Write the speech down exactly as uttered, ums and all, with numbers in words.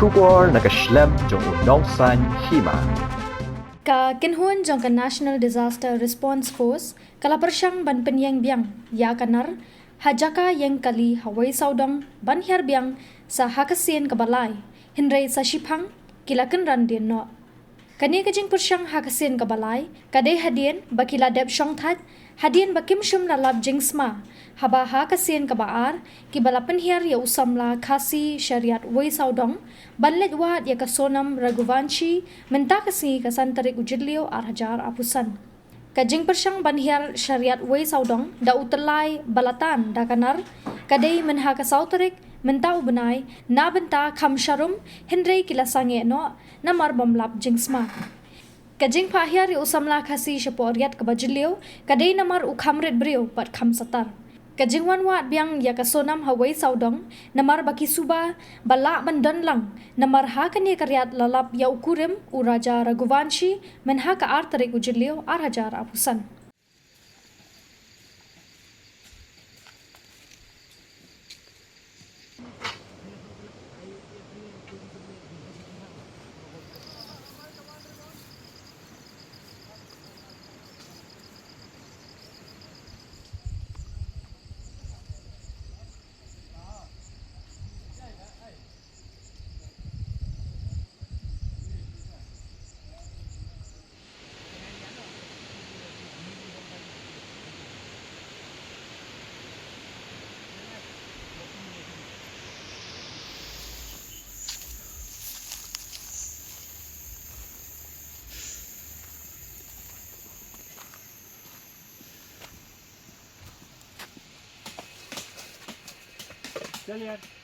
Khubor na ka shlem jong u nongsan hima. Ka kynhun jong ka National Disaster Response Force ka la pyrshang ban pynïeng biang ïa ka nar ha jaka ïeng kali ha Wei Sawdong ban hiar biang sa ha ka sien kaba lai, hynrei sa shiphang ki la kynran dien noh. Kane ka jingpyrshang ha ka sien kaba lai ka dei hadien ba ki la dep shongthait hadien ba kim shym la lap jingsma, haba ha ka sien kaba ar kiba la pynhiar ïa u samla Khasi Shariat Wei Sawdong ban leit wad ïa ka Sonam Raghuvanshi mynta ka sngi ka san tarik u Jylliew ar hajar arphew san. Ka jingpyrshang ban hiar Shariat Wei Sawdong da u tyllai ba la tan da ka nar ka dei mynha ka saw tarik mynta u bnai na bynta kham sharum, hynrei ki la sangeh noh namar bym lap jingsma. Ka jingphah hiar ïa u samla Khasi shapoh riat kaba jylliew ka dei namar u kham rit briew bad kham satar. Ka jingwan wad biang ïa ka Sonam ha Wei Sawdong namar ba ki suba ba lah ban don lang, namar ha kane ka riat la lap ïa u kurim u Raja Raghuvanshi mynha ka ar tarik u Jylliew ar hajar arphew san. Dalian.